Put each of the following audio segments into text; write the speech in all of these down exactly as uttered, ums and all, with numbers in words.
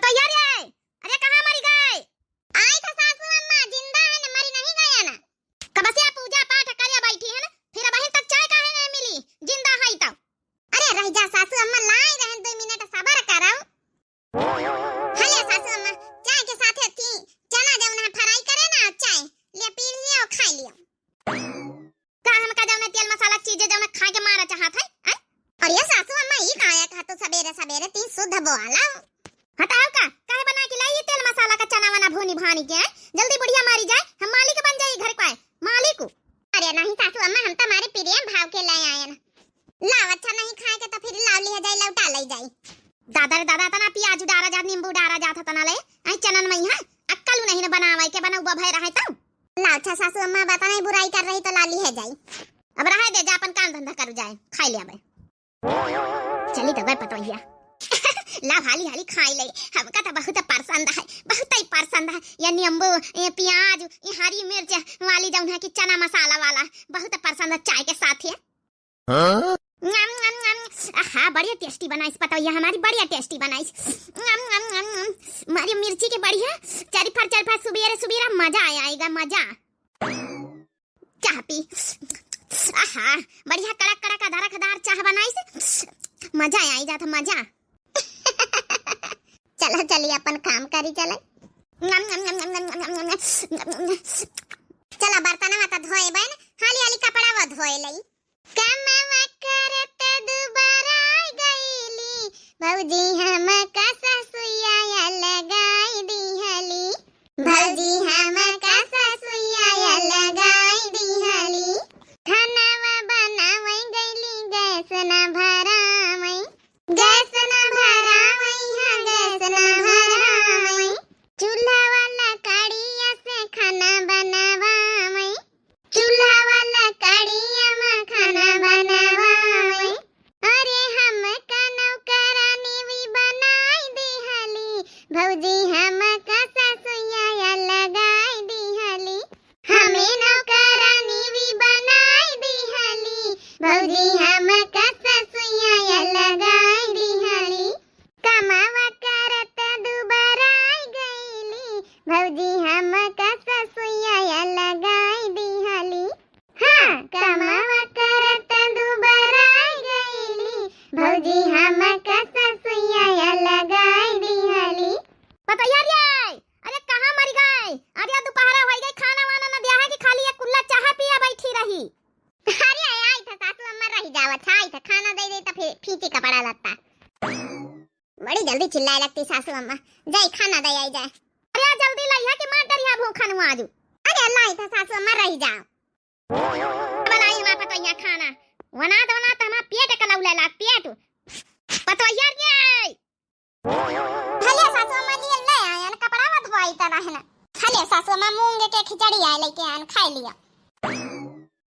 कहिया रे? अरे कहाँ मरि गए? आई था सासू अम्मा, जिंदा है न, मरि नहीं गया ना। कब से पूजा पाठ करे बैठी है ना, फिर अबहिन तक चाय काहे नहीं मिली? जिंदा है तो। अरे रह जा सासू अम्मा, लाई रहन, दो मिनट सबर करो। हाँ ले सासू अम्मा, चाय के साथे थी चना जौन है फ्राई करे ना, चाय ले पी लियो और खाई लियो। का हमका जौन तेल मसाला चीजें जौन खाए के मारा चाहत है, हैं? अरे सासू अम्मा, ई काया कहा तो सबेरे सबेरे तीन शुद्ध बोला। हटाओ का, काहे बना के लाई ये तेल मसाला का चना वना भूनी भानी के, हैं? जल्दी बुढ़िया मारी जाए, हम मालिक बन जाए घर का, मालिक। अरे नहीं सासू अम्मा, हम तो हमारे प्रेम भाव के ले आए ना। लाओ, अच्छा नहीं खाए के तो फिर लाओ, लिहे जाई, लौटा ले जाई। दादा रे दादा, तना प्याज डारा जात, नींबू डारा जात, तना ले आई चनन में है, अक्कल नहीं न बनावे के, बनौबा भय रहे तो। लाओ, अच्छा सासू अम्मा बता नहीं बुराई कर रही तो ला लिहे जाई। अब रहे दे, जा अपन काम धंधा करू जाए, खाई ले अबे। चली तो गए पतोहिया। ला हाली हाली खाई ले, हमका तो बहुत पसंद है, बहुत ही पसंद है ये नींबू, ये प्याज, ये हरी मिर्च वाली जौन है कि चना मसाला वाला, बहुत पसंद है चाय के साथ है। हाँ? नम, नम, नम। आहा, बढ़िया टेस्टी बनाइस पतोहिया हमारी, बढ़िया टेस्टी बनाइस। नम, नम, नम, नम। मारी मिर्ची के बढ़िया, चरफर, चरफर, सुबेरे, सुबेरे मजा आया, आएगा मजा। चाह पी। आहा, बढ़िया कड़क, कड़क, अधार, अधार चाह बनाइस। मजा आया, आई जाता मजा। चला, चली अपन काम करी, चले। नम, नम, नम। चला, बर्तन वाता धोए बन, हाली, हाली कपड़ा वो धोए लई। कमवा करत दुबराई गईली, भौजी हमका ससुइया लगाई दिहली। भौजी हमका ससुइया लगाई दिहली। खानावा बनावई गईली, गैस ना भरावई। गैस ना भरावई, हाँ, गैस ना भरावई। चूल्हा वाला कड़िया से खाना बनावई। चूल्हा वाला कड़िया में खाना बनावई। अरे हमका नौकरानी भी बनाई दिहली, भौजी हमका ससुइया लगाई दिहली। हमें नौकरानी भी बनाई दिहली, भौजी हमका ससुइया लगाई दिहली। कमावा करत दुबराई गईली, भौजी हमका ससुइया लगाई दिहली। हाँ, कमावा करत दुबराई गईली, भौजी हमका ससुइया लगाई दिहली। पतोहिया रे, अरे कहाँ मरि गए? अरे दुपहरा होइ गई, खाना वाना न दिया है कि खाली ये कुल्ला चाह पिया बैठी रही? अरे आई था सासू अम्मा, रही जावा, अच्छा आई था, खाना दे दे तो फिर फींची कपड़ा लत्ता। बड़ी जल्दी चिल्लाए लगती सासू अम्मा, जाई खाना दे आई जाए। अरे जल्दी लइहा कि मार डरिया भूखन हुआ आजू। अरे अल्लाह आई था सासू अम्मा, रही जाओ। बनाई हमार पतोहिया खाना, वनात वनात हमार पेट कलौले लाग, पेट। पतोहिया रे। हले सासू अम्मा लिए ले आयन, कपड़ा मत धोई त रहन। हले सासू अम्मा मूंग के खिचड़ी आए लेके आयन, खाई लिया।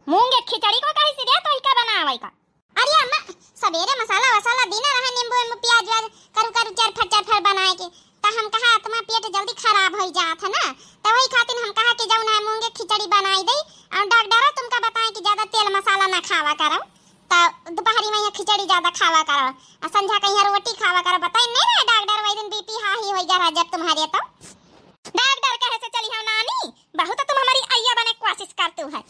मूंग के खिचड़ी को कही सिरे तो ही का बनावे का? अरे अम्मा, सबेरे मसाला वसाला दीना रहे, नींबू वींबू प्याज व्याज करू करू चरफर चरफर बनाए के, त हम कहा आत्मा पेट जल्दी खराब हो जात है ना, त वही खातिर हम कहा कि जौन है मूंग के खिचड़ी बनाई दई, और डॉक्टर तुमका बताए कि ज्यादा तेल मसाला ना खावा करो। त दोपहरी में यहाँ खिचड़ी ज्यादा खावा करो, आ संझा के यहाँ रोटी खावा करो। बताई नहीं रहे डॉक्टर, वही दिन बीपी हाई हो गया रहा जब तुम्हारे तो। डॉक्टर कहे से चली हो नानी, बहुत तुम हमारी अइया बने कोशिश करतू है।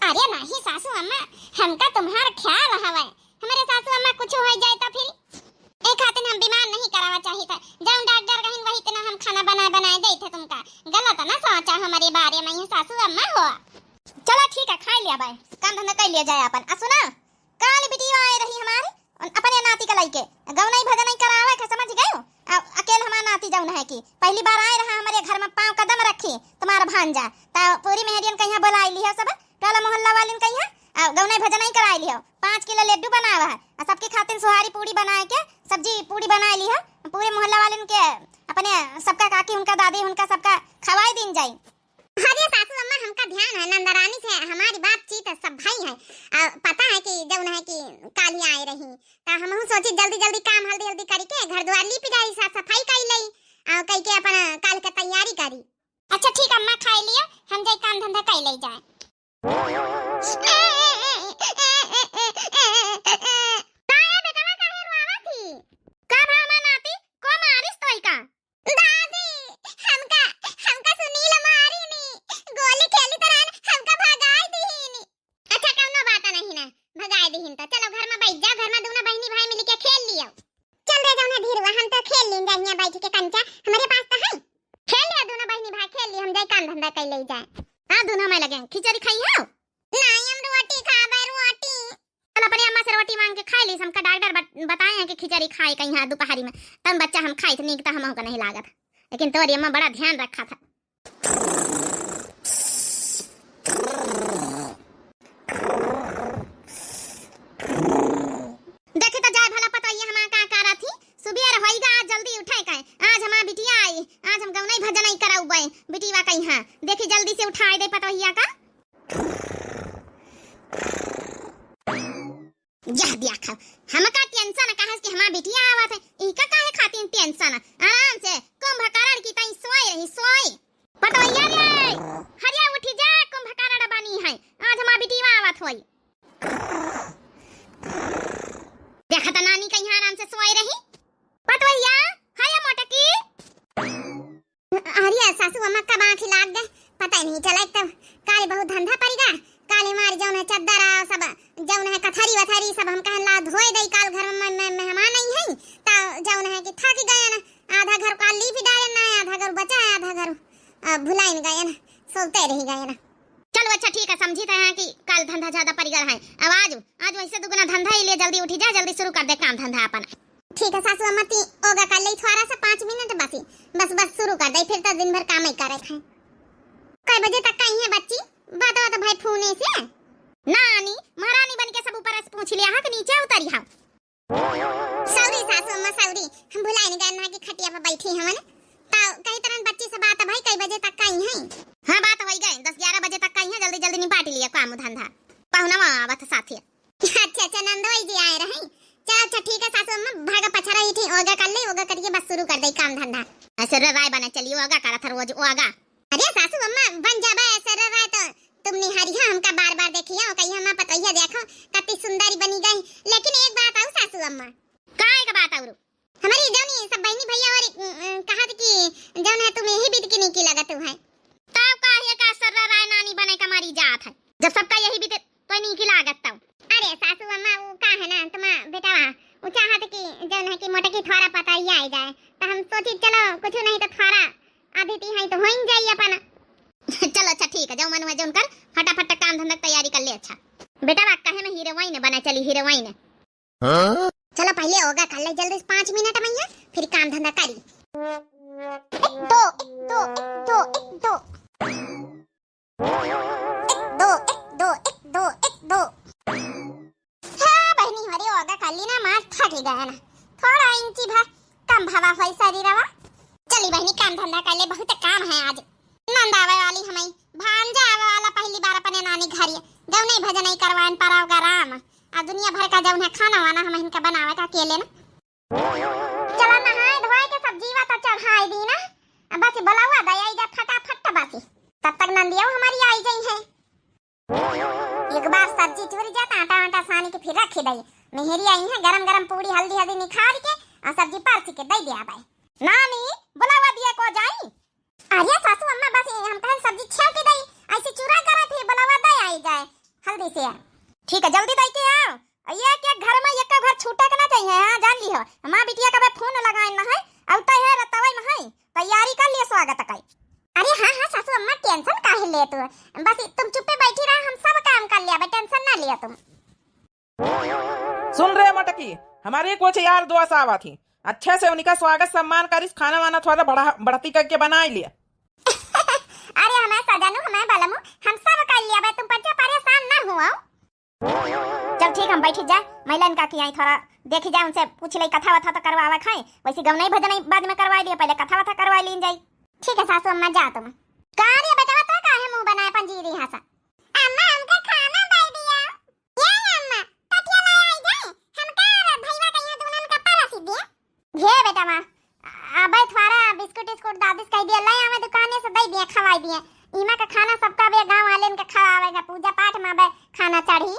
अरे नहीं सासू अम्मा, हमका तुम्हार ख्याल हवे, हमारे सासू अम्मा कुछ हो जाए तो फिर एक खातिर हम बीमार नहीं करावा चाहिए था। जौन डॉक्टर कहिन वही तना हम खाना बनाए बनाए दे थे तुमका। गलत ना सोचा हमारे बारे में ये सासू अम्मा हो। चला ठीक है, खाई लिया बाय, काम धंधा कर लिया जाए अपन। आ सुना, काल बिटिया आए रही हमारी, अपने नाती का लइके, गौनई भजनई करावे के, समझ गयो? आ, अकेल हमार नाती जौन है कि पहली बार आए रहा हमारे घर में, पाँव कदम रखी तुम्हारा भांजा, त पूरी मेहरियन कहिया बोलाई लिहो सब, टोला मोहल्ला वालिन कहिया, आ, गौनई भजनई कराई लिहो, पाँच किलो लड्डू बनावा है, आ, सबके खातिर सुहारी पूड़ी बनाए के, सब्जी पूड़ी बनाए लिहो, पूरे मोहल्ला वालिन के अपने सबका काकी, उनका दादी, उनका सबका खवाई दीन जाई। अरे सासू अम्मा, हमका ध्यान है, नंदरानी से हमारी बातचीत है, सब भाई है। आ, पता है कि जौन है कि काल ही आए रही, त हमहू सोची जल्दी जल्दी काम हल्दी हल्दी करी के घर द्वार लीप जाई, साफ सफाई कर लई, आ, कई के अपन काल के तैयारी करी। अच्छा ठीक अम्मा, खाई लियो, हम जाई काम धंधा कर ले जाए। काहे बेटवा, काहे रोआवत ही? का भा हमार नाती, को मारिस तोई का? यहाँ बैठ के कंचा हमरे पास तो है। खेल लिया दोनों बहिनी भाई, खेल लिया, हम जाए काम धंधा कर ले जाए। हाँ, दोनों में लगे हैं। खिचड़ी खाई हो? नहीं, हम रोटी खाबे, रोटी। चल, अपने अम्मा से रोटी मांग के खाई ली। हमका डॉक्टर बत-, बताए हैं कि खिचड़ी खाए कहीं, हाँ, दोपहरी में। तब बच्चा हम खाई थे, नीक तो हमहू का नहीं लागत। लेकिन तोरी अम्मा बड़ा ध्यान रखा था। देखी तो जाए भला पतोहिया हमार का करत ही। सुबेर होइगा, आज जल्दी उठे के। आज हमार बिटिया आई, आज हम गौनई भजनई करउबे बिटिया कइहाँ। देखी जल्दी से उठाए दे पतोहिया का। यह देखा, हमका tension काहे कि हमार बिटिया आवत है, इका काहे खातिर tension? आराम से कुंभकर्ण की तई सोए रही, सोए। पतोहिया रे, हरिया उठी जा, कुंभकर्ण बनी है, आज हमार बिटिया आवत होई। देखा त नानी कइहाँ आराम से सोए रही। पतोहिया, हरिया मोटकी। अरे सासू अम्मा कब आँखी लाग गए, पता ही नहीं चला। एक तो काले बहुत धंधा परिगा, काले मारी जौन है चद्दर आ सब, जौन है कथरी वथरी सब हम कहन ला धोए दई, काल घर में, में मेहमान आई हैं, ता जौन है कि थक गए ना, आधा घर काल लीप डाले ना, आधा घर बचा है, आधा घर, अ, भुलाइन गए ना, सोते रह गए ना। चलो अच्छा ठीक है, समझी तो है कि काल धंधा ज्यादा परिगल है। अब आज, आज वैसे दुगुना धंधा ही लिए, जल्दी उठी जा, जल्दी शुरू कर दे काम धंधा अपन। ठीक है सासू अम्मा, ती ओगा कर ले थोड़ा सा पाँच मिनट बसी, बस बस शुरू कर दे, फिर तो दिन भर काम ही करे है। कै बजे तक कइहाँ बच्ची? बात बात भाई फोने से। नानी, महारानी बन के सब ऊपर से पूछ लिया हा कि नीचे उतरी हा? सॉरी सासू अम्मा, सॉरी, हम भुलाइन गए ना कि खटिया पर बैठी हवन। ता कही तरह बच्ची से बात भाई कै बजे तक कइहाँ? हाँ, बात होई गए, दस ग्यारह बजे तक कइहाँ, जल्दी जल्दी निपाट लिया काम धंधा। पहुनवा आवत साथे। अच्छा अच्छा, नंदोई जी आए रहे। चल अच्छा ठीक है सासू अम्मा, भागा पछारा ही थी, ओगा कर ले, ओगा करिए बस शुरू कर दे काम धंधा। ऐसे रे राय बना चलिए, ओगा करत हर रोज ओगा। अरे सासू अम्मा, बन जाबे ऐसे रे राय तो तुम निहारिया हमका बार बार देखिया, कहिया अम्मा पतोहिया देखो कति सुंदरी बनी गई। लेकिन एक बात आऊ सासू अम्मा। काय का बात आऊ? हमारी जौनी सब बहनी भैया और, अ, अ, कहा थी कि जौन है तुम यही बीत की नहीं की लगत है। तब काहे का सर्रा राय नानी बने का मारी जात है, जब सबका यही बीते तो नहीं की लागत तब। अरे सासू अम्मा, वो का है ना तुम्हारा बेटा, वो चाहत कि जौन है कि मोटकी थोड़ा पता ही आ जाए, तो हम सोची चलो कुछ नहीं तो थोड़ा आधी ती है तो हो ही जाई अपन। चलो अच्छा ठीक है, जाओ मन हुआ जौन कर, फटाफट काम धंधा तैयारी कर ले। अच्छा बेटा, कहे में हीरोइन बना चली, हीरोइन। हाँ? चलो पहले ओगा कर ले जल्दी से पाँच मिनट में, फिर काम धंधा करी। एक दो, एक दो, एक दो, एक दो। एक दो, एक दो, एक दो, एक दो। हाँ बहनी, हमारी ओगा कर ली ना, मार थक ही गया ना। थोड़ा इंची भर कम भवा होई शरीरवा। चली बहनी, काम धंधा कर ले, बहुत काम है आज। नंद आवे वाली हमारी, भांजा आवे वाला पहली बार अपने नानी घर, ये गौनई भजनई करवाएन पराव गराम। आ दुनिया भर का जौन है खाना वाना हम इनका बनावे का अकेले ना। चला नहाए धोए के सब्जी वा तो चढ़ाई दी ना। अब बस बुलावा दे आई जा फटाफट बस। तब तक नंदियो हमारी आई गई है। एक बार सब्जी चुर जात, आटा आटा सानी के फिर रखी दई। मेहरी आई है, गरम गरम पूड़ी हल्दी हल्दी निखार के और सब्जी परस के दे दिया भाई। नानी, बुलावा दिया को जाई। अरे सासू अम्मा, बस ये हम कहन सब्जी छेव के दई, ऐसे चूरा करे फिर बुलावा दे आई जाए हल्दी से। ठीक है, जल्दी दे के आओ। ये के घर में एक घर छूटे के ना चाहिए, हाँ जान ली हो। माँ बिटिया का फोन लगाए ना है, अब तो है रतवई में है, तैयारी कर लिए स्वागत का। अरे हाँ हाँ सासू अम्मा, tension काहे ले तू, बस तुम चुप्पे बैठी रहा, हम सब काम कर लिया, tension ना लिया तुम। सुन रे मटकी, हमारी कुछ यार दोस्त आवा थी, अच्छे से उनका स्वागत सम्मान करिस, खाना वाना थोड़ा बढ़ा बढ़ती करके बनाई लिया। अरे हमारे सजनू, हमारे बलमू, हम सब कर लिया बे, तुम पंचा परेशान ना हुआ। चल ठीक, हम बैठी जाए, महिलन का की आई थोड़ा देखी जाए, उनसे पूछ ले, कथा वथा तो करवावे खाए, वैसे गौनई भजनई बाद में करवा लिए, पहले कथा वथा करवा लीन जाई। ठीक है सासू अम्मा, जा तुम। का रे बेटवा, तो काहे मुंह बनाए पंजीरी हंसा? अम्मा, हमके खाना दे दिया। ये अम्मा, टटिया ले आई जाए, हमका और भईवा कहिया दुल्हन का परसी दिए। हे बेटवा, अबे थोड़ा बिस्कुट इस्कुट दादी से कह दिया, ले आवे दुकाने से दे दिए, खवाई दिए। इमा का खाना सबका बे गाँव वाले इनके खवावे का, पूजा पाठ में अबे खाना चढ़ी।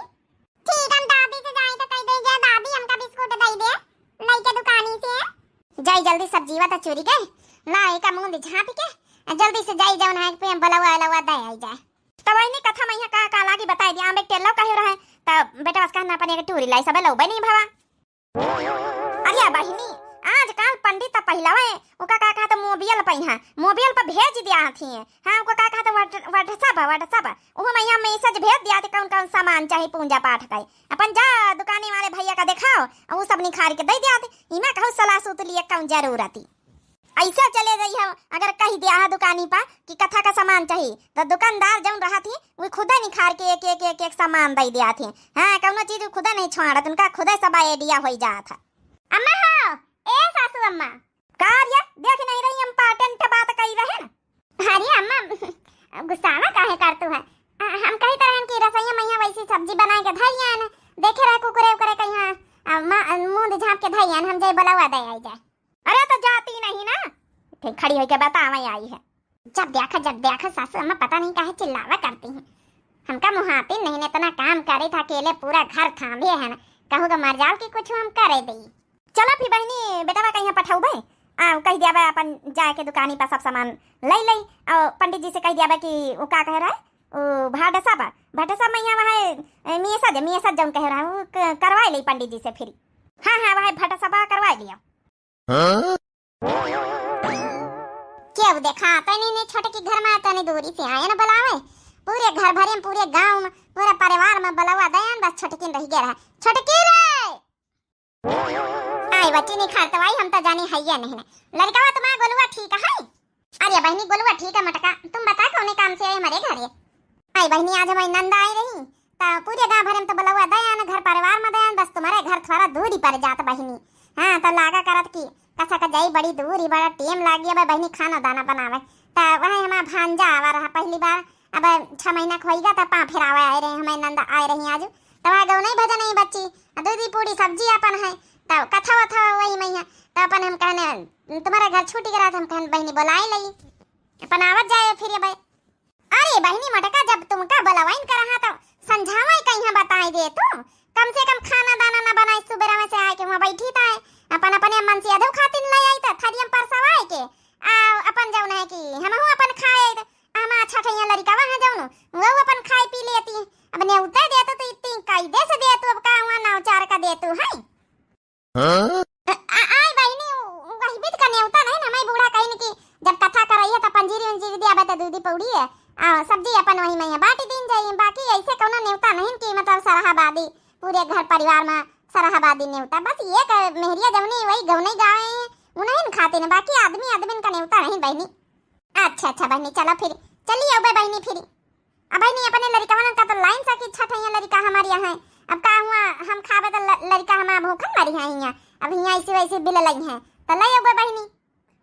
ठीक, हम दादी से जाई तो कह दे, जा दादी हमका बिस्कुट दे दे, लेके दुकानी से। जाई जल्दी सब्जी वा तो चुरी गए, ला एका मूंद झाँप के, जल्दी से जाई जौन है पे बुलावा अलवा दे आई जाए। तब वही कथा मैया का का लागी बताई दिया, आंबे के टेल्लो कहे रहे, तब बेटा बस कहना अपन एक टूरी लाई सबे लौबे नहीं भवा। अरे बहिनी, आजकल पंडित त पहिलवे, ओका का कहत मोबियल पइहा, मोबियल पर भेज दिया हथिए। हाँ, ओका का कहत व्हाट-, WhatsApp, WhatsApp। ओहू मइहाँ message भेज दिया थे कौन कौन सामान चाही पूजा पाठ का। अपन जा दुकानी वाले भइया का देखाओ, अउ उ सब निखार के दइ दिया थे। इमा कहू सलाह सूत लिए कौन जरूरत ही। अइसे चले गई हम, अगर कहि दिया हा दुकानी पा कि कथा का सामान चाही, त दुकानदार जौन रहत ही, उ खुदे निखार के एक, एक, एक, एक सामान दइ दिया थे। हाँ, कौनो चीज उ खुदे नहीं छोड़त, उनका खुदे सब idea होइ जात है। अम्मा हो, ए सासू अम्मा। का रे, देख नहीं रही हम पाटन के बात कही रहे न? अरे अम्मा, गुस्सावा काहे करतू है? आ, हम कही तरहन कि रसोईया मइहाँ वैसी सब्जी बनाए के धइयान, देखे रहे कुकुरे उकरे कइहाँ, आ, मा-, मुंह झाँप के धइयान, हम जाई बोलावा दे आई जाए। अरे तो जाती नहीं ना, फिर खड़ी होके बतावे आई है। जब देखा, जब देखा सासू अम्मा पता नहीं काहे चिल्लावा करती हैं। हमका मुहाती नहीं, इतना काम करे था अकेले, पूरा घर थामे है ना, कहू का मर जाओ कि कुछ हम करे दी। चला फिर बहिनी, बेटवा कइहाँ पठउबे, आ कहि दियाबे अपन जाए के दुकानी पर सब सामान लइ लइ, अउ पंडित जी से कहि दियाबे कि उ का कह रहा है, उ भाटसा पर, भाटसा मइहाँ वहाँ है, ए, मियसज, मियसज जौन कह रहा है, उ क-, करवाए लइ पंडित जी से फिर। हाँ, हाँ, वहाँ भाटसा पर करवाए लिया। हाँ? केहू देखा तनी नहीं छोटकी घर में तनी दूरी से आए न बुलावे, पूरे घर भरे में, पूरे गांव में, पूरे परिवार में बुलावा दयान, बस छोटकिन रह गया रहा। छोटकी रे! आई बच्ची निखार तो आई, हम तो जानी है ये नहीं ना। लड़कावा तुम्हारा गोलुआ ठीक है? अरे बहिनी गोलुआ ठीक है मटका, तुम बता कौने काम से आए हमारे घरे? आई बहिनी आज हमारी नंद आई रही, त पूरे गांव भरे में तो बुलावा दयान, घर परिवार में दयान, बस तुम्हारे घर थोड़ा दूरी पड़ जात बहिनी। हाँ, तो लागा करत कि कसा का जाई बड़ी दूरी, बड़ा टेम लागी अब बहिनी खाना दाना बनावे। त वही हमारा भांजा आवा रहा पहली बार, अब छह महीना के होइगा, त पाँव फेरावे आए रहे, हमारे नंद आए रही आज। त वह गौ नहीं भजन नहीं बच्ची, आ दूधी पूड़ी सब्जी अपन है, त कथा वथा वही मैया, त अपन हम कहने तुम्हारे घर छुट्टी करा, हम कहन बहिनी बुलाए लई, अपन आवत जाए फिर अब। अरे बहिनी मटका, जब तुमका बोलवाइन करहा तो संझावा कइहाँ बताई दे तू। कम से कम खाना दाना ना बनाई, सुबेरा में से आए के वहाँ बैठी ताए, अपन अपने मन से अधो खातिन ले आई त थरियम परसवाए के, आ अपन जौन है कि हमहू अपन खाए त हम अच्छा ठैया लड़का वहाँ जौन वो अपन खाए पी लेती। अब नेवता देतू तो इतनी कायदे से देतू, अब का हुआ नाव चार का देतू है। हाँ? आ, आ, आई बहिनी, उ, उ वही बीच का नेवता नहीं ना, मैं बूढ़ा कहिन कि जब कथा करइहे त पंजीरी उंजीरी दियाबे त दूधी पौड़ी है, आ, सब्जी अपन वही में बांट दीन जाई, बाकी ऐसे कौनो नेवता नहीं कि मतलब सरहाबादी, पूरे घर परिवार में सरहाबादी नेवता, बस ये क-, मेहरिया जौनी वही गौनई गावे हैं, उन्हीं खातिर, बाकी आदमी आदमी का नेवता नहीं बहिनी। अच्छा, अच्छा बहिनी, चलो फिर, चली अउबे बहिनी फिर। अब बहिनी अपने लड़िकवन का तो लाइन सा कि छठ हियाँ लड़िका हमारे यहाँ है। अब का हुआ, हम खाबे तो ल-, लड़िका हमारा भूखन मरिहैं हियाँ। अब हियाँ ऐसी वैसी बिल लई हैं, तो लई अउबे बहिनी।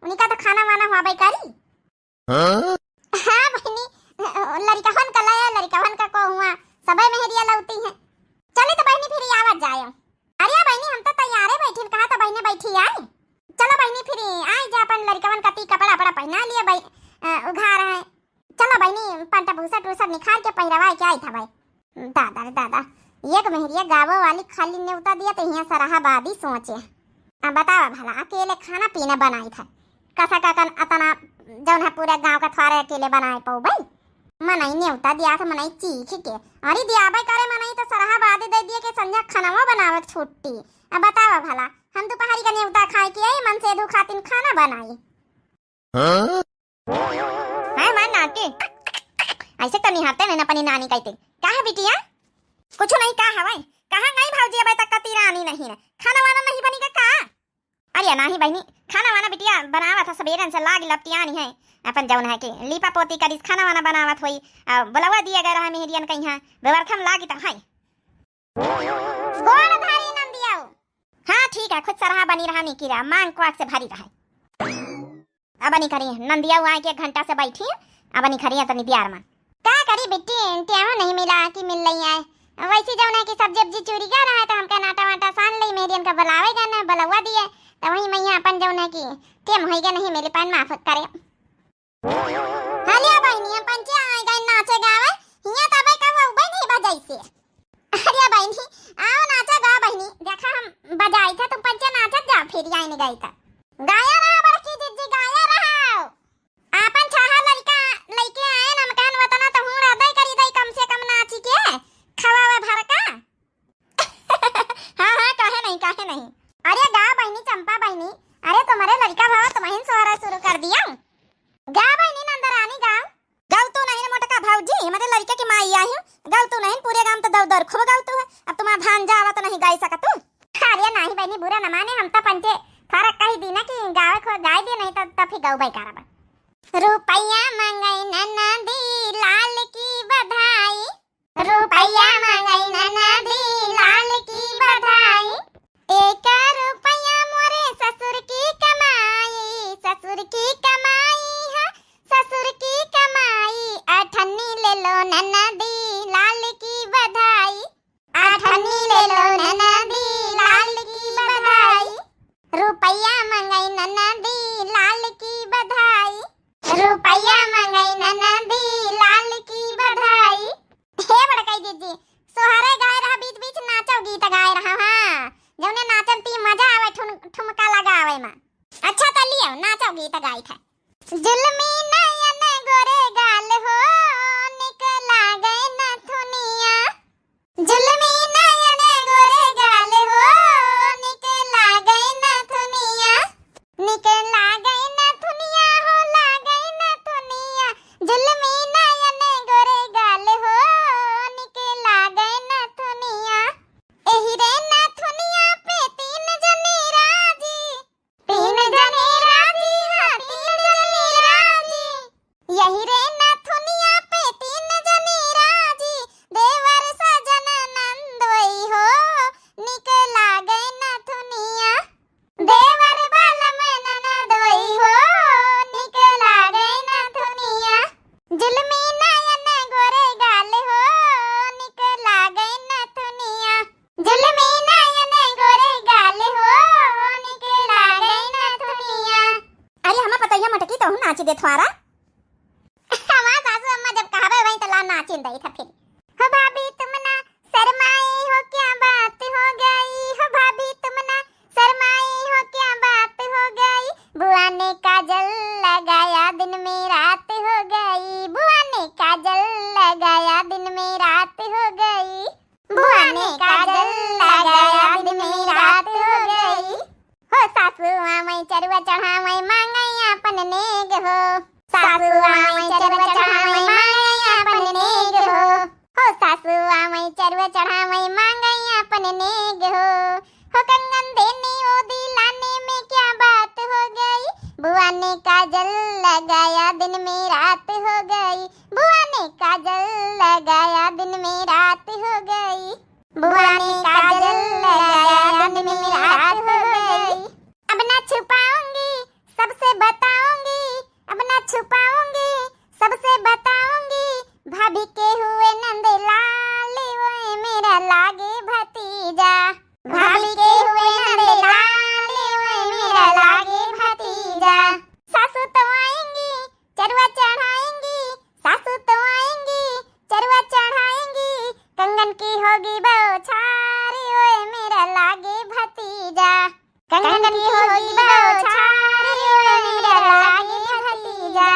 उनका तो खाना वाना हुआ भाई करी। हाँ? हाँ बहिनी, लड़िकवन का लई, लड़िकवन का को हुआ, सबे मेहरिया लौती हैं। चली तो बहिनी फिर आवत जाए। अरे बहिनी, हम तो तैयारे बैठिन, कहा तो बहिने बैठी आए। चलो बहिनी, फिर आई जा, अपन लड़िकवन का ती कपड़ा, कपड़ा पहना लिए बहि-, अ, उघार है। चलो बहिनी, पंट भूसट उसट निखार के पहिरवा के आई था भाई। दादा रे दादा, एक मेहरिया गावो वाली खाली नेवता दिया तो हियाँ सरहाबादी सोचे। अब बतावा भला, अकेले खाना पीना बनाई था, कसा का कन अतना जौन है पूरे गाँव का थ्वारे अकेले बनाए पाओ भाई। मनई नेवता दिया था, मनई चीख के, अरे दियाबे करे मनई तो सरहाबादी दे दिए के संझा खानवा बनावे के छुट्टी। अब बतावा भला, हम दोपहरी का नेवता खाए के आई, मन से दू खातिन खाना बनाई। हाँ? है हमार नाती। ऐसे तो निहारते नहीं ना अपनी नानी कहते। का है बिटिया? कुछ नहीं, का हवाई? कहाँ गई भौजी, अबे तक कती रानी नहीं है। खाना वाना नहीं बनी का, का? अरे नाही बहिनी, खाना वाना बिटिया बनावत है, सबेरन से लाग लपटियानी है। अपन जौन है कि लीपा पोती करिस, खाना वाना बनावत होई। आ, बुलावा दिया गया रहा मेहरियन कहीं, बेवरखम लागी तो है। गोड़ धरी नंदिया। हाँ, ठीक है, खुद सरहा बनी रहा, निकी रहा, मांग क्वाक से भरी रहे। अब नहीं करी, नंदिया आए के एक घंटा से बैठी, अब नहीं करी, तनी दियार मन। का करी बिट्टी, टेम नहीं मिला कि मिल लई आए। वैसे जौन है कि सब्जी उब्जी चूरी गया रहा है, तो हमका नाटा वाटा सान लई, मेहरियन का बुलावे गए ना, बुलवा दिए, तो वही मैया अपन जौन है कि टेम होई गया, नहीं मिली पाइन, माफ करे। हलिया बहिनी, हम पंचे आए गए नाचे गावे, हियां तबे का वो उबे नहीं बजाई से। अरे बहिनी, आओ नाचा गा बहिनी, देखा हम बजाई था, तुम पंचे नाचत जाओ, फिर आई नहीं गई था। गाया रहा बड़की जिज्जी, गाया रहा। आपन छाहा लड़का लइके आए, हम कहन वतना तो हूँ हृदय करी दई, कम से कम नाची के खवावे भर का। हाँ, हाँ, काहे नहीं, काहे नहीं। अरे गा बहिनी, चंपा बहिनी, कर दिया। गा बहिनी नंदरानी गाव। गवतू नहीं न मोटका भौजी, हमरे लड़के की माई आई हूँ। गवतू नहीं, पूरे गाँव तो दौड़ दौड़ खूब गवतू है। अब तुम्हारा भांजा आवा तो नहीं गाई सकतू। अरे नहीं बहिनी, बुरा न माने, हम तो पंचे फरक कही दी ना कि गावे खो गाय दे, नहीं तो, तो फिर गौ बाई करब। रुपया मंगई ननदी लाल की बधाई, रुपया मंगई ननदी लाल की बधाई। एक रुपया मोरे ससुर की कमाई, ससुर की कमाई है, ससुर की कमाई। अठन्नी ले लो ननदी लाल की बधाई, अठन्नी ले लो ननदी लाल की बधाई। रुपया मंगई ननदी लाल की बधाई, रुपया मंगई ननदी लाल की बधाई। हे बड़कई दीदी, सोहरे गाए रहा, बीच बीच नाचो गीत गाए रहा। हाँ, जौने नाचन ती मजा आवे ठुन-, ठुमका लगावे में। अच्छा त लियो, नाचो गीत गाई था। जुल्मी नयन गोरे गाल हो, निक लागे नथुनिया। जुल्मी नयन गोरे गाल हो, निक लागे नथुनिया। निक लागे नथुनिया हो, लागे नथुनिया। जुल्मी नयन गोरे गाल हो, निक लागे नथुनिया। एही रे नथुनिया पे तीन जने राजी, तीन जने राजी, हाँ, तीन जने राजी। यही रे नथुनिया पे तीन जने राजी, देवर सजन नंदोई हो, निक लागे नथुनिया। देवर बालम ननदोई हो, निक लागे नथुनिया। जुल्मी नयन गोरे गाल हो, निक लागे नथुनिया। जुल्मी नयन गोरे गाल हो, निक लागे नथुनिया। अरे हमा पतैया मटकी तोहू नाच दे थ्वारा। हमार सासू अम्मा जब कहबे वहीं तो ला नाचिन दई था फिर। हो भाभी तुम ना शर्माए हो, क्या बात हो गई? हो भाभी तुम ना शर्माए हो, क्या बात हो गई? बुआ ने काजल लगाया, दिन में रात हो गई। बुआ ने काजल लगाया, दिन में रात हो गई। बुआ ने काजल लगाया, दिन में रात हो गई। हो सासू आमई चरुआ चढ़ावई, मांगई आपन नेग हो। सासू आमई चरुआ चढ़ावई, मांगई आपन नेग हो। हो सासू आमई चरुआ चढ़ावई, मांगई आपन नेग हो। हो कंगन देनी ओ दिलाने में क्या बात हो गई? बुआ ने काजल लगाया, दिन में रात हो गई। बुआ ने काजल लगाया, दिन में रात हो गई। बुआ ने काजल लगाया, दिन में रात हो गई। अब ना छुपाऊंगी, सबसे बताऊंगी, अब ना छुपाऊंगी, सबसे बताऊंगी। भाभी के हुए नंद लाल, वो मेरा लागे भतीजा। भाभी के हुए नंद लाल, वो मेरा लागे भतीजा। सासू तो आएंगी, चरुआ चढ़ाएंगी, सासू तो आएंगी, चरुआ चढ़ाएंगी। कंगन की होगी बौछार, ओए मेरा लागे भतीजा। कंगन की होगी बौछार, ओए मेरा लागे भतीजा।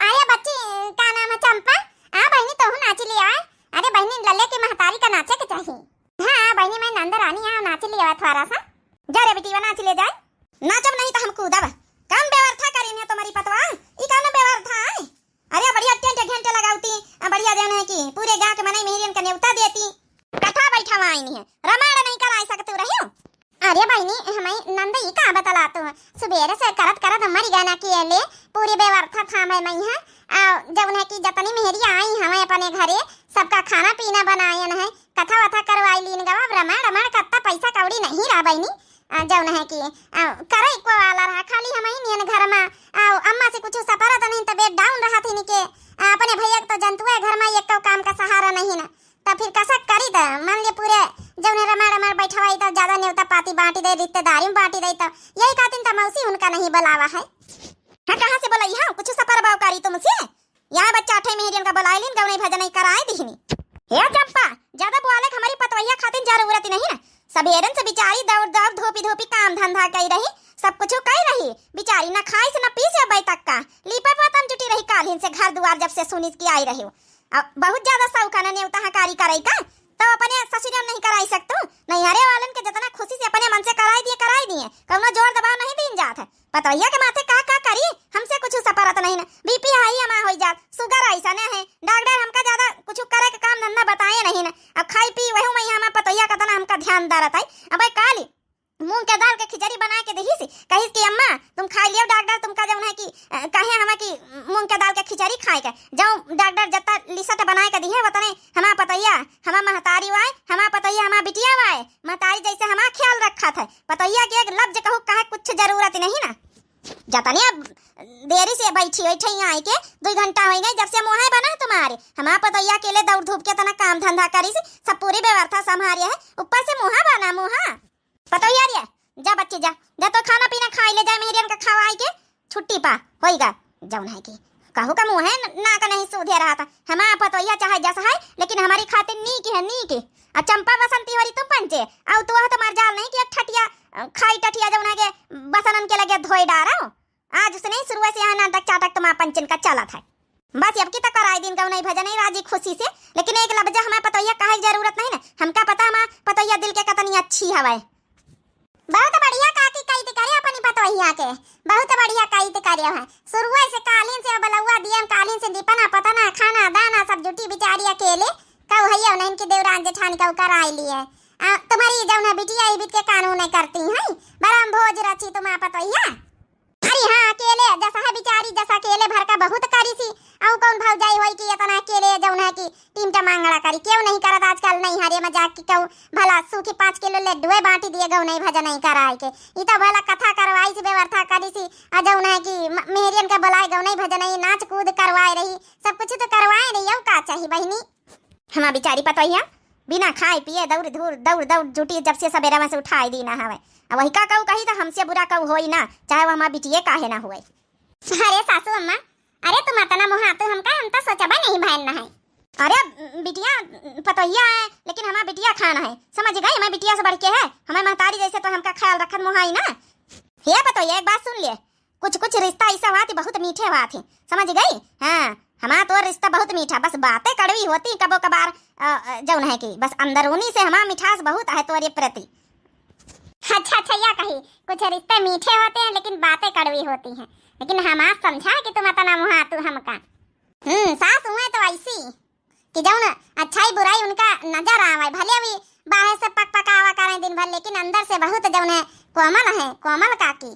अरे बच्ची, का नाम है, चंपा? आ बहिनी, तोहू नाची लिया। अरे बहिनी, लल्ले की महतारी का नाचे के चाही। हाँ बहिनी, मैं नंद रानी, आओ नाची लिया थोड़ा सा। जा रे बिटिया, नाची ले जाए। नाचब नहीं तो हम कूदब। कम बेवर्था करीन है तुम्हारी पतवा। ई कौन बेवर्था है? अरे बढ़िया टेंट घंटे लगावती, आ बढ़िया जौन है कि पूरे गांव के मनई मेहरियन का नेवता देती। कथा बैठवाइन है, रमाड़ नहीं कराई सकतू रहियो। अरे बहिनी, हमारी नंद ई का बतलात हो, सुबेरे से करत करत मरी गए ना कि ले पूरी बेवर्था थामे मई है। आ जौन है कि जतनी मेहरी आई हमें अपने घरे, सबका खाना पीना बनायन है, कथा वथा करवाई लीन गवा, अब रमाड़ रमाड़ कत्ता पैसा कौड़ी नहीं रहा बहिनी। आ, जौन है कि, आ, करे को वाला रहा, खाली हमही नियन घर मा, आ, अम्मा से कुछ सपरत नहीं, तबीयत down रहा थी निके। आ, अपने भैया के तो जनतुआ घर मा एक काम का सहारा नहीं ना, तो फिर कसक करी त मान ले पूरे जौन है रमाड़ रमाड़ बैठवाई तो ज्यादा नेवता पाती बांटी दे, रिश्तेदारी में बांटी दे, तो यही खातिर तो मौसी उनका नहीं बुलावा है। हाँ, कहाँ से बोलाई है, कुछ सपर बाव करी तुमसे? यहाँ बच्चा अठे मेहरियन का बोलाए लिन, गवनई भजनई कराए दिहनी। हे चंपा, ज्यादा बोले के हमारी पतवैया खातिन जरूरत नहीं ना। सबेरन से बिचारी दौड़ दौड़ धोपी धोपी काम धंधा कई रही, सब कुछ कई रही। बिचारी न खाइस न पीस अबे तक का। लीपे पोतन जुटी रही काल्हिन से घर दुआर जब से सुनिस की आई रही हो। अब बहुत ज्यादा शौक है ना नेवता हकारी करे का, तो अपने ससुरिया में नहीं कराई सकतू। नैहरे वालन के जितना खुशी से अपने मन से कराई दिए, कराई दिए, कौनो जोर दबाव नहीं दीन जात है। पतवैया के माथे का का करी, हम जाने है, डॉक्टर हमका ज्यादा कुछ करे के काम धंधा बताए नहीं ना। अब खाई पी वही में हमार पतोहिया का तना हमका ध्यान दारत है। अब काली मूंग के दाल के खिचड़ी बनाए के दही से कहिस कि अम्मा तुम खाई लियो, डॉक्टर तुमका जौन है कि, अ, कहे हमें कि मूंग के दाल के खिचड़ी खाए के, जौन डॉक्टर जत्ता लिसट बनाए के दिहे वतने हमार पतोहिया हमार महतारी वाय, हमार पतोहिया हमार बिटिया वाय, महतारी जैसे हमार ख्याल रखत है। पतोहिया के एक लफ्ज कहू कहे कुछ जरूरत नहीं ना। जतने अब देरी से बैठी बैठी आई के दुई घंटा हो गए, जब से मुँहे बना है तुम्हारे। हमार पतोहिया अकेले दौड़ धूप के तना काम धंधा करी से सब पूरी व्यवस्था संभारी है, ऊपर से मुँहा बना मुँहा। पतोहिया रे, जा बच्ची जा, जा तो खाना पीना खाई ले, जा मेहरियन का खवाई के छुट्टी पा होइगा। जौन है कि कहू का मुँहे न-, ना का नहीं सूधे रहा था। हमार पतोहिया चाहे जस है, लेकिन हमारी खातिर नीक है, नीक। आ चंपा बसंती हो रही तुम पंचे, और तू वह तुम्हार जाल नहीं कि एक ठटिया, अ, खाई टठिया जौन है के बसनन के लगे धोई डारो। आज उसने शुरू से यहाँ नाटक चाटक तुम्हार पंचन का चलत है। बस अब की तो कराई दिन गौनई भजनई राजी खुशी से, लेकिन एक लफ्जा हमार पतोहिया कहे के जरूरत नहीं ना। हमका पता हमार पतोहिया दिल के कतनी अच्छी हवे। बहुत बढ़िया काकी कैद करे अपनी पतोहिया के, बहुत बढ़िया कैद करे है। शुरुए से कालीन से बलौआ दियन, कालीन से दीपना पतना खाना दाना सब जुटी बिचारी अकेले। कऊ है नहीं कि देवरान जेठानी कऊ कराई लिए। आ, तुम्हारी जौन है बिटिया ई बीत के कानून करती हैं, बरम भोज रची तुम्हार पतोहिया। अरे हाँ, अकेले जसा है बिचारी, जसा अकेले भर का बहुत करी सी। अउ कौन भौजाई होई कि इतना अकेले जौन है कि टीम टमांगड़ा करी? क्यों नहीं करत आजकल नहीं हरे मजाक की कहूँ भला सूखी पाँच किलो लड्डुए बांटी दिए गौनई भजनई कराए के। ई तो भला कथा करवाई सी, व्यवस्था करी सी, आ जौन है कि म-, मेहरियन का बुलाए गौनई भजनई नाच कूद करवाए रही, सब कुछ तो करवाए रही। अब का चाही बहिनी? हमार बिचारी पतोहिया बिना खाए पिए दौड़ धूर दौड़ दौड़ जुटी, जब से सबेरा में से उठाए दी ना हवे। अब वही का कहू कही तो हमसे बुरा कहू होई ना, चाहे वो हमार बिटिये काहे ना हुए। अरे सासू अम्मा, अरे तुम अतना मुहातू हमका, हम तो सोचबा नहीं भैन ना है। अरे बिटिया पतोहिया है, लेकिन हमार बिटिया खान है, समझ गई? हमार बिटिया से बढ़ के है, हमार महतारी जैसे तो हमका ख्याल रखत मुहाई ना। हे पतोहिया, एक बात सुन ले, कुछ कुछ रिश्ता ऐसा हुआ थी, बहुत मीठे हुआ थी, समझ गई? हाँ, हमार तो रिश्ता बहुत मीठा, बस बातें कड़वी होती कबो कबार, अ, अ, जौन है कि बस अंदरूनी से हमार मिठास बहुत है तोरे प्रति। अच्छा अच्छा, या कही, कुछ रिश्ते मीठे होते हैं लेकिन बातें कड़वी होती हैं, लेकिन हमार समझा कि तुम अतना मुहातू हमका। हम्म, सास हुए तो ऐसी कि जौन अच्छाई बुराई उनका नजर आवे, भले भी बाहर से पक पकावा करें दिन भर, लेकिन अंदर से बहुत जौन है कोमल है, कोमल काकी।